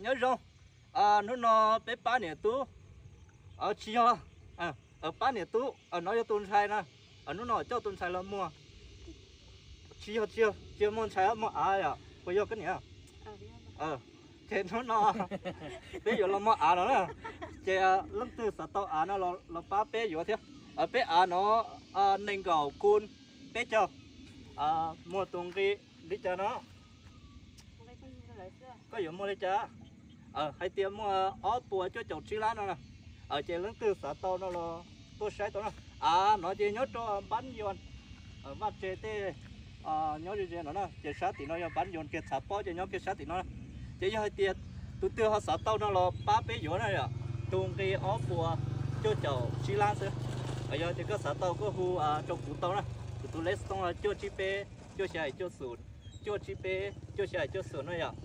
Nyob zoo, hnub no peb pab niam tub, tsis yog, pab niam tub, no yog tus ntxhais na, hnub no coj tus ntxhais los muag, tsis yog, tsis yog, tsis yog muag ntxhais, muag av yom, puas yog koj niam? Ces hnub no peb yuav los muag av no na, ces leej twg xav tau av no los pab peb yuav thiab. Peb av no nees nkaum kun peb caug, muag tus nqi li cas no? Koj yuav muag li cas? Hais tias muag ob puas cuaj caum tsib lab no na. Ces leej twg xav tau no los tuaj saib tau na. Av no ces nyob rau Npab Yuas, Vaj Tse tej, nyob ze ze no na. Ces sab tim no yog Npab Yuas kiag, txhav pob ces nyob kiag sab tim no. Ces yog hais tias tus twg ho xav tau no los pab peb yuav na yom, tus nqi ob puas cuaj caum tsib lab xwb. Yog tias koj xav tau koj hu rau kuv tau na, kuv tus lej xov tooj cuaj tsib peb cuaj xya cuaj xum, cuaj tsib peb cuaj xya cuaj xum no yom.